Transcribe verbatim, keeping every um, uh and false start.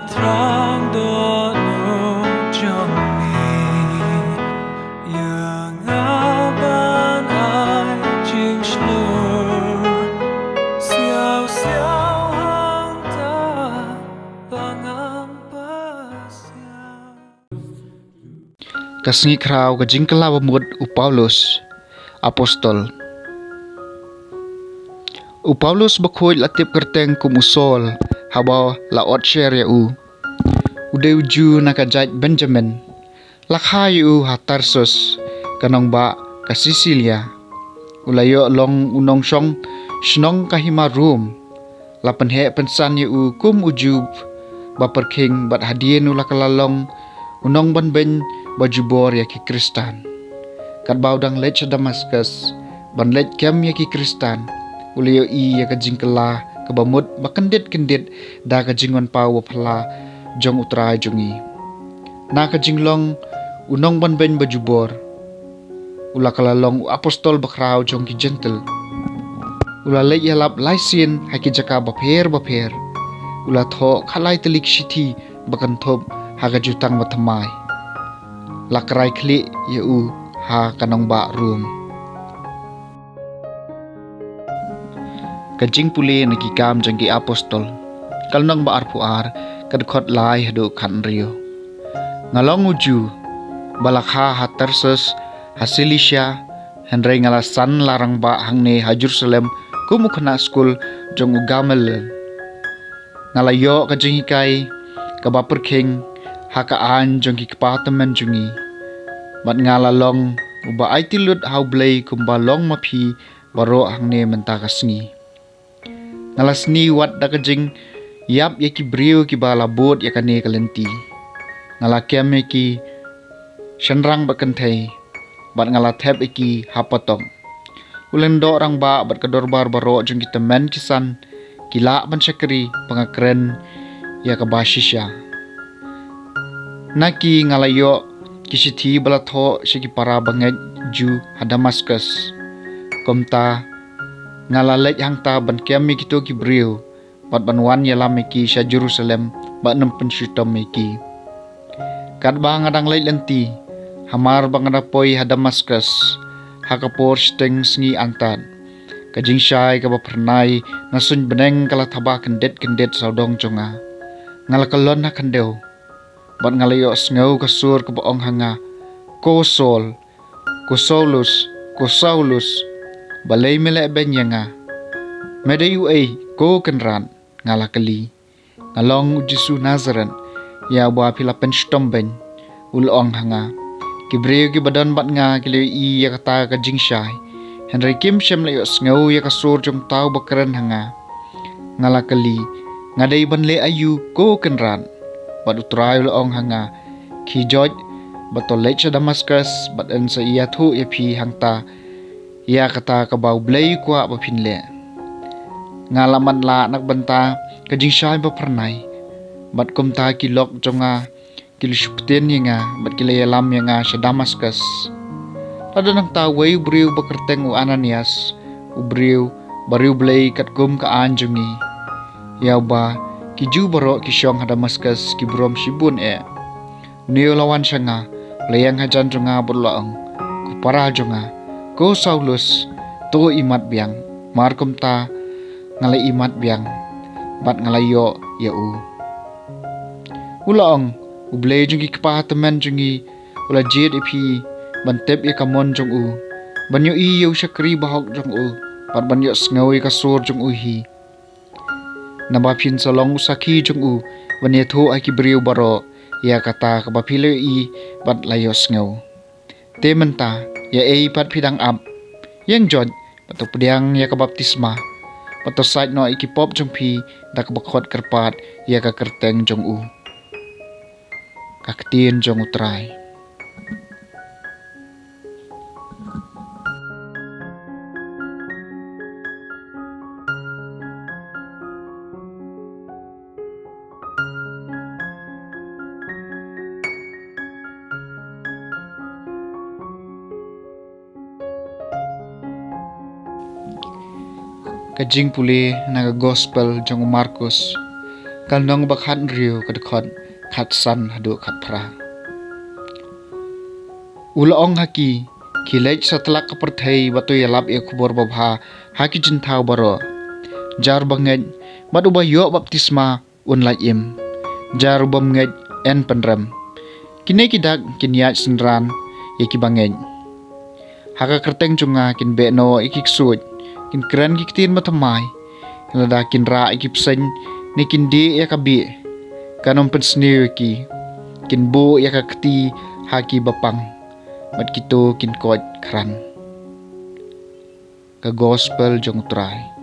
Thrang dohnud jong me, ïa nga ban ai jingshlur, siaw siaw hangta ba ngam pasiaw. Ka sngi khraw, ka jingkylla bamut u Paulus Apostol. U Paulus bakhuid la tip kyrteng kum u Saul, haba la ot sher ïa u. U dei u Jiw na ka jait Benjamin. La kha ïa u ha Tarsus, ka nongbah ka Sisilia. U la ïoh long u nongshong shnong ka hima Rom. La pynheh pynsan ïa u kum u Jiw bapyrkhing, bad hadien u la kylla long u nongbanbeiñ bajubor ïa ki Khristan. Katba u dang leit sha Damaskus ban leit kem ïa ki Khristan, u la ïohi ïa ka jingkylla kaba mut bakyndit kyndit da ka jingwan paw baphylla jong U Trai jong ngi. Na ka jinglong u nongbanbeiñ bajubor, u la kylla long u apostol bakhraw jong ki Jentil. U la leit ïalap lai sien ha ki jaka bapher bapher. U la thoh khatlai tylli ki shithi bakynthup ha ka jutang bathymmai. La krai khlieh ïa u ha ka nongbah Rom. Ka jingpule na Ki Kam jong ki Apostol, ka lynnong ba arphew ar, ka dkhot lai haduh khathynriew. Nga long u Jiw ba la kha ha Tarsus ha Silisia, hynrei nga la san la rangbah hangne ha Jerusalem kum u khynnah skul jong u Gamaliel. Nga la ïoh ka jinghikai kaba pyrkhing ha ka aiñ jong ki kpa tymmen jong ngi. Bad nga la long uba aiti lut ha U Blei kumba long ma phi baroh hangne mynta ka sngi. Nga la sniew wat da ka jingïap ïa ki briew kiba la bud ïa kane ka lynti. Nga la kem ïa ki shynrang bad kynthei, bad nga la thep ïa ki ha patok. U lyngdoh rangbah bad ka dorbar baroh jong ki tymmen ki san ki lah ban shakri ba nga kren ïa kaba shisha. Na ki nga la ïoh ki shithi ba la thoh sha ki para bangeit Jiw ha Damaskus. Kumta nga la leit hangta ban kem ïa kito ki briew, bad ban wan ïalam ïa ki sha Jerusalem ban ym pynshitom ïa ki. Katba nga dang leit lynti, hamar ba nga da poi ha Damaskus ha ka por shiteng sngi antad, ka jingshai kaba phyrnai na suiñ bneng ka la thaba kyndit kyndit sawdong jong nga. Nga la kyllon ha khyndew, bad nga la ïohsngew ka sur kaba ong ha nga, "Ko Saul, ko Saulus, ko Saulus, balei me leh beiñ ïa nga? Me dei uei, ko Kynrad?" Nga la kylli. "Nga long u Jisu Nasaret, ïa uba phi la pynshitom beiñ," u la ong ha nga. Ki briew kiba don bad nga ki la ïohi ïa kata ka jingshai, hynrei kim shym la ïohsngew ïa ka sur jong uta uba kren ha nga. Nga la kylli, "Nga dei ban leh aïu, ko Kynrad?" Bad U Trai u la ong ha nga, "Khie joit bad to leit sha Damaskus, bad yn sa ïathuh ïa phi hangta ïa kata kaba U Blei u kwah ba phin leh." Nga la matlah na ka bynta ka jingshai ba phyrnai, bad kumta ki lok jong nga ki la shu ktien ïa nga, bad ki la ïalam ïa nga sha Damaskus. La don hangta uwei u briew ba kyrteng u Ananias, u briew ba riewblei katkum ka aiñ jong ngi, ïa uba ki Jiw baroh ki shong ha Damaskus ki burom shibun eh. Une u la wan sha nga, u la ïeng hajan jong nga bad u la ong, "Ko para jong nga, ko Saulus, to imat biang." Mar kumta nga la imat biang, bad nga la ïoh ïa u. U la ong, "U Blei jong ki kpa tymmen jong ngi u la jied ïa phi ban tip ïa ka mon jong u, ban ïohi ïa u shakri bahok jong u, bad ban ïohsngew ïa ka sur jong u hi. Naba phin sa long u sakhi jong u ban ïathuh ha ki briew baroh ïa kata kaba phi la ïohi bad la ïohsngew. Te mynta, ïa ei pat phi dang ap? Ïeng joit bad to pdiang ïa ka baptisma, bad to sait noh ïa ki pop jong phi da kaba khot kyrpad ïa ka kyrteng jong u." Ka ktien jong U Trai. Ka jingpule na ka Gospel jong u Markus, Ka lynnong ba khathynriew, ka dkhot khatsan haduh khatphra. U la ong ha ki, khie leit sha tlak ka pyrthei bad to ïalap ïa ka khubor babha ha ki jynthaw baroh. Jar uba ngeit bad uba ïoh baptisma un lait im. Jar u bym ngeit yn pynrem. Kine ki dak kin ïaid synran ïa kiba ngeit. Ha ka kyrteng jong nga kin beh noh ïa ki ksuid, kin kren ki ktien bathymmai. Lada kin rah ïa ki bseiñ ne kin die ïa ka bih, kan ym pynsniew ïa ki. Kin buh ïa ka kti ha ki bapang, bad kito kin koit khran. Ka Gospel jong U Trai.